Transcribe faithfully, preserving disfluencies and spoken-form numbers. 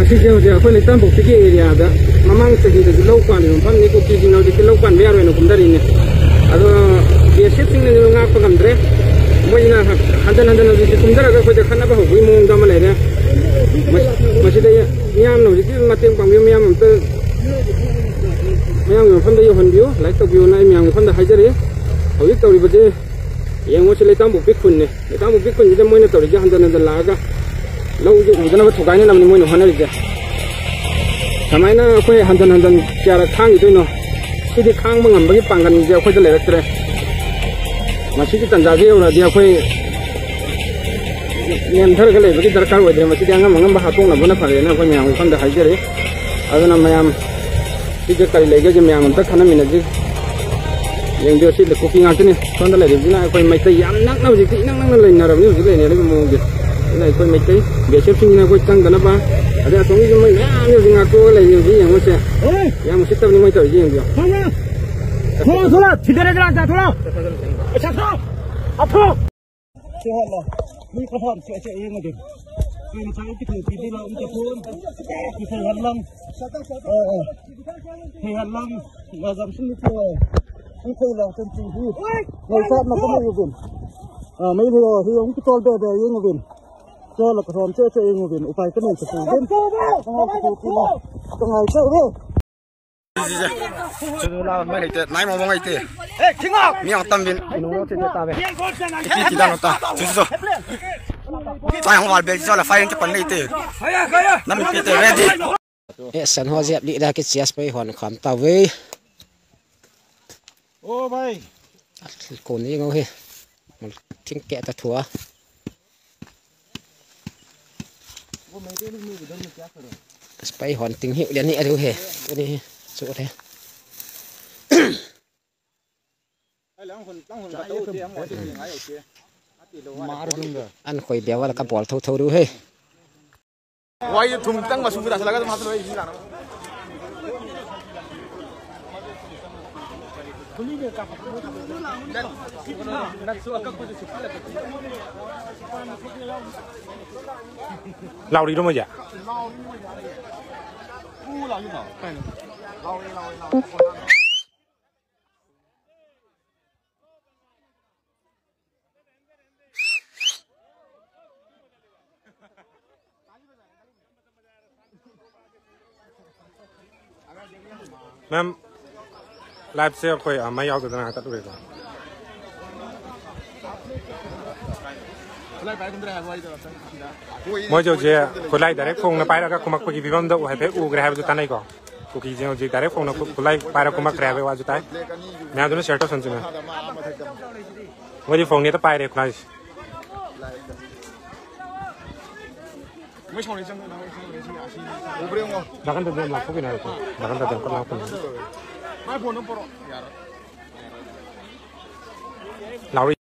ꯁꯤꯁꯦ ꯍꯧꯖꯤꯛ ꯑꯩꯈꯣꯏ ꯂꯩꯇꯥꯝꯄꯣꯛꯄꯤꯒꯤ ꯑꯦꯔꯤꯌꯥꯗ ꯃꯃꯥꯡ ꯆꯍꯤꯗꯁꯨ ꯂꯧ ꯄꯥꯟꯕ ꯃꯐꯝꯅꯤ, ꯀꯨꯀꯤꯁꯤꯡꯅ ꯍꯧꯖꯤꯛꯇꯤ ꯂꯧ ꯄꯥꯟꯕ ꯌꯥꯔꯣꯏꯅ ꯀꯨꯝꯊꯔꯤꯅꯦ꯫ ꯑꯗꯣ ꯕꯤ ꯑꯦꯁ ꯑꯦꯐꯁꯤꯡꯅꯁꯨ ꯉꯥꯛꯄ ꯉꯝꯗ꯭ꯔꯦ꯫ ꯃꯣꯏꯅ ꯍꯟꯖꯟ ꯍꯟꯖꯟ ꯍꯧꯖꯤꯛꯇꯤ ꯀꯨꯝꯊꯔꯒ ꯑꯩꯈꯣꯏꯗ ꯈꯠꯅꯕ ꯍꯧꯕꯒꯤ ꯃꯑꯣꯡꯗ ꯑꯃ ꯂꯩꯔꯦ꯫ ꯃꯁꯤ-, ꯃꯁꯤꯗ ꯃꯤꯌꯥꯝꯅ ꯍꯧꯖꯤꯛꯇꯤ ꯃꯇꯦꯡ ꯄꯥꯡꯕꯤꯌꯨ, ꯃꯌꯥꯝ ꯑꯝꯇ ꯃꯌꯥꯝꯒꯤ ꯃꯐꯝꯗ ꯌꯧꯍꯟꯕꯤꯌꯨ, ꯂꯥꯏꯛ ꯇꯧꯕꯤꯌꯨꯅ ꯑꯩ ꯃꯌꯥꯝꯒꯤ ꯃꯐꯝꯗ ꯍꯥꯏꯖꯔꯤ꯫ ꯍꯧꯖꯤꯛ ꯇꯧꯔꯤꯕꯁꯦ ꯌꯦꯡꯉꯣ, ꯁꯤ ꯂꯩꯇꯥꯝꯄꯣꯛꯄꯤ ꯈꯨꯟꯅꯤ꯫ ꯂꯩꯇꯥꯝꯄꯣꯛꯄꯤ ꯈꯨꯟꯁꯤꯗ ꯃꯣꯏꯅ ꯇꯧꯔꯤꯁꯦ ꯍꯟꯖꯟ ꯍꯟꯖꯟ ꯂꯥꯛꯑꯒ ꯂꯧꯁꯦ ꯎꯗꯅꯕ ꯊꯨꯒꯥꯏꯅꯅꯕꯅꯤ ꯃꯣꯏꯅ ꯍꯣꯠꯅꯔꯤꯁꯦ꯫ ꯀꯃꯥꯏꯅ ꯑꯩꯈꯣꯏ ꯍꯟꯖꯟ ꯍꯟꯖꯟ ꯀꯌꯥꯔꯛ ꯈꯥꯡꯈꯤꯗꯣꯏꯅꯣ? ꯁꯤꯗꯤ ꯈꯥꯡꯕ ꯉꯝꯕꯒꯤ ꯄꯥꯡꯒꯜꯁꯦ ꯑꯩꯈꯣꯏꯗ ꯂꯩꯔꯛꯇ꯭ꯔꯦ꯫ ꯃꯁꯤꯒꯤ ꯇꯥꯟꯖꯥꯁꯦ ꯌꯧꯔꯛꯑꯗꯤ ꯑꯩꯈꯣꯏ ꯅꯦꯝꯊꯔꯒ ꯂꯩꯕꯒꯤ ꯗꯔꯀꯥꯔ ꯑꯣꯏꯗ꯭ꯔꯦ꯫ ꯃꯁꯤꯗꯤ ꯑꯉꯝ ꯑꯉꯝꯕ ꯍꯥꯠꯇꯣꯛꯅꯕꯅ ꯐꯔꯦꯅ ꯑꯩꯈꯣꯏ ꯃꯌꯥꯝꯒꯤ ꯃꯐꯝꯗ ꯍꯥꯏꯖꯔꯤ꯫ ꯑꯗꯨꯅ ꯃꯌꯥꯝ ꯁꯤꯗ ꯀꯔꯤ ꯂꯩꯒꯦꯁꯦ ꯃꯌꯥꯝ ꯑꯝꯇ ꯈꯟꯅꯃꯤꯟꯅꯁꯤ꯫ ꯌꯦꯡꯕꯤꯌꯨ, ꯁꯤ ꯀꯨꯀꯤ ꯉꯥꯛꯇꯅꯤ꯫ ꯁꯣꯝꯗ ꯂꯩꯔꯤꯕꯁꯤꯅ ꯑꯩꯈꯣꯏ ꯃꯩꯇꯩ ꯌꯥꯝ ꯅꯛꯅ ꯍꯧꯖꯤꯛꯇꯤ ꯏꯅꯛ ꯅꯛꯅ ꯂꯩꯅꯔꯕꯅꯤ ꯍꯧꯖꯤꯛ ꯂꯩꯅꯔꯤꯕ ꯃꯑꯣꯡꯁꯦ꯫ ꯑꯗꯨꯅ ꯑꯩꯈꯣꯏ ꯃꯩꯇꯩ ꯕꯤ ꯑꯦꯁ ꯑꯦꯐꯁꯤꯡꯁꯤꯅ ꯑꯩꯈꯣꯏ ꯆꯪꯗꯅꯕ, ꯑꯗꯩ ꯑꯁꯣꯝꯒꯤꯁꯨ ꯃꯣꯏ ꯃꯌꯥꯝ ꯍꯧꯖꯤꯛ ꯉꯥꯛꯊꯣꯛꯑꯒ ꯂꯩꯔꯤ ꯍꯧꯖꯤꯛ ꯌꯦꯡꯉꯨꯁꯦ꯫ ꯌꯥꯝ ꯎꯁꯤꯠꯇꯕꯅꯤ ꯃꯣꯏ ꯇꯧꯔꯤꯁꯦ ꯌꯦꯡꯕꯤꯌꯨ꯫ थोड़ा, थोड़ा, सीधे रह जा, थोड़ा। अच्छा, थोड़ा। अब थोड़ा। ꯁꯤ ꯍꯥꯠꯂꯣ꯫ ꯃꯤ ꯈꯔ ꯍꯥꯠ ꯁꯦ, ꯁꯦ, ꯌꯦꯡꯉꯒꯦ꯫ ꯀꯩꯅꯣ ꯉꯁꯥꯏ ꯄꯤꯊꯣꯛ ꯄꯤꯗꯤ ꯂꯥꯎ, ꯑꯝꯇ ꯊꯣꯛꯑꯣ꯫ ꯁꯤ ꯍꯥꯠꯂꯝ꯫ ꯑ, ꯑ꯫ ꯁꯤ ꯍꯥꯠꯂꯝ꯫ ꯉꯥꯖꯝ ꯁꯨꯝ ꯃꯤꯊꯣꯛꯑꯣ꯫ ꯁꯤ ꯈꯣꯏ ꯂꯥꯎ ꯆꯟ ꯆꯤꯡ ꯁꯤ꯫ ꯅꯣꯏ ꯆꯥꯠ ꯃꯇꯝ ꯂꯩꯌꯨꯕꯤꯟ꯫ ꯑ, ꯃꯩ ꯂꯩꯌꯣ꯫ ꯁꯤ ꯑꯃꯨꯛ ꯇꯣꯜ ꯕꯦ ꯕꯦ ꯌꯦꯡꯉꯨꯕꯤꯟ꯫ ꯆꯣꯜꯂ ꯀꯁꯣꯝ ꯆꯦ ꯆꯦ ꯌꯦꯡꯉꯨꯕꯤꯟ꯫ ꯎꯄꯥꯏ ꯀꯃꯦꯟ ꯆꯠꯄꯤꯕꯤꯟ꯫ ꯀꯉꯥꯏ ꯆꯠꯂꯦ꯫ ꯁꯤꯁꯦ꯫ ꯁꯨꯗꯨ ꯂꯥꯎ ꯃꯩ ꯂꯩꯇꯦ꯫ ꯅꯥꯏ ꯃꯣꯡ ꯃꯣꯡ ꯂꯩꯇꯦ꯫ ꯃꯤ ꯌꯥꯝ ꯇꯝꯕꯤꯟ꯫ ꯏꯅꯨꯡ ꯅꯣꯠ ꯆꯦ ꯇꯥꯕꯦ꯫ ꯏꯀꯤ ꯀꯤꯗꯥ ꯅꯣꯇꯥ꯫ ꯁꯨꯁꯨ꯫ ꯆꯥꯏ ꯍꯣꯡ ꯋꯥꯜ ꯕꯦꯜ ꯆꯣꯂ ꯐꯥꯏꯔꯤꯡ ꯆꯄꯟ ꯂꯩꯇꯦ꯫ ꯅꯝ ꯄꯤꯇꯦ ꯔꯦꯗꯤ꯫ ꯑꯦ ꯁꯟ ꯍꯣ ꯖꯦꯞ ꯂꯤꯛ ꯂꯥ ꯀꯤ ꯆꯦꯁ ꯄꯩ ꯍꯣꯟ ꯈꯥꯝ ꯇꯥꯎꯋꯦ꯫ ओ भाई। ꯀꯣꯟꯅ ꯌꯦꯡꯉꯧꯍꯦ꯫ ꯊꯤꯡ ꯀꯦ ꯇ ꯊꯨꯑ꯫ ꯑꯁ ꯄꯩ ꯍꯣꯟ ꯇꯤꯡ ꯍꯤ ꯎꯂꯦꯟ ꯍꯤ ꯑꯔꯨ ꯍꯦ꯫ ꯎꯂꯦꯟ ꯍꯤ ꯆꯨ ꯎꯂꯦ꯫ ꯑꯟ ꯈꯣꯏ ꯕꯦꯋꯥꯜ ꯀ ꯕꯣꯜ ꯊꯧ ꯊꯧꯔꯨ ꯍꯦ꯫ ꯋꯥꯏꯁꯦ ꯊꯨꯝ ꯈꯤꯇꯪ ꯃꯆꯨ ꯇꯥꯁꯤꯜꯂꯒ ꯑꯗꯨꯝ ꯍꯥꯞꯆꯤꯜꯂꯣ, ꯑꯩ ꯁꯤ ꯂꯥꯛꯅꯕ꯫ ꯅꯠꯁꯨ ꯑꯀꯛꯄꯁꯨ ꯁꯨꯞꯆꯤꯜꯂꯛꯀꯦ꯫ ꯂꯥꯎꯔꯤꯔꯣ ꯃꯣꯏꯁꯦ? ꯃꯦꯝ, ꯂꯥꯏꯞꯁꯦ ꯑꯩꯈꯣꯏ ꯑꯃ ꯌꯥꯎꯗꯗꯅ ꯉꯥꯏꯍꯥꯛ ꯇꯠꯂꯨꯔꯦꯀꯣ꯫ ꯃꯣꯏꯁꯦ ꯍꯧꯖꯤꯛ ꯈꯨꯠꯂꯥꯏ ꯗꯥꯏꯔꯦꯛ ꯐꯣꯡꯅ ꯄꯥꯏꯔꯒ ꯀꯨꯝꯃꯛꯄꯒꯤ ꯐꯤꯕꯝꯗ ꯍꯥꯏꯐꯦꯠ ꯎꯈ꯭ꯔꯦ ꯍꯥꯏꯕꯗꯨ ꯇꯥꯅꯩꯀꯣ꯫ ꯀꯨꯀꯤꯁꯤꯡ ꯍꯧꯖꯤꯛ ꯗꯥꯏꯔꯦꯛ ꯐꯣꯡꯅ ꯈꯨꯠꯂꯥꯏ ꯄꯥꯏꯔ ꯀꯨꯝꯃꯛꯈ꯭ꯔꯦ ꯍꯥꯏꯕꯒꯤ ꯋꯥꯁꯨ ꯇꯥꯏ꯫ ꯃꯌꯥꯝꯗꯨꯅ ꯁꯤꯌꯔ ꯇꯧꯁꯟꯁꯤ ꯃꯌꯥꯝ꯫ ꯃꯣꯏꯗꯤ ꯐꯣꯡꯅꯦꯇ ꯄꯥꯏꯔꯦ ꯈꯨꯠꯂꯥꯏꯁꯦ꯫ ꯅꯥꯀꯟꯗꯗꯤ ꯌꯥꯝ ꯂꯥꯞꯊꯣꯛꯈꯤꯅꯦ ꯍꯥꯏꯕꯀꯣ꯫ ꯅꯥꯀꯟꯗꯗꯤ ꯌꯥꯝ ꯀꯟꯅ ꯂꯥꯞꯊꯣꯛꯈꯤꯅꯦ꯫ ꯂꯥꯎꯔꯤ꯫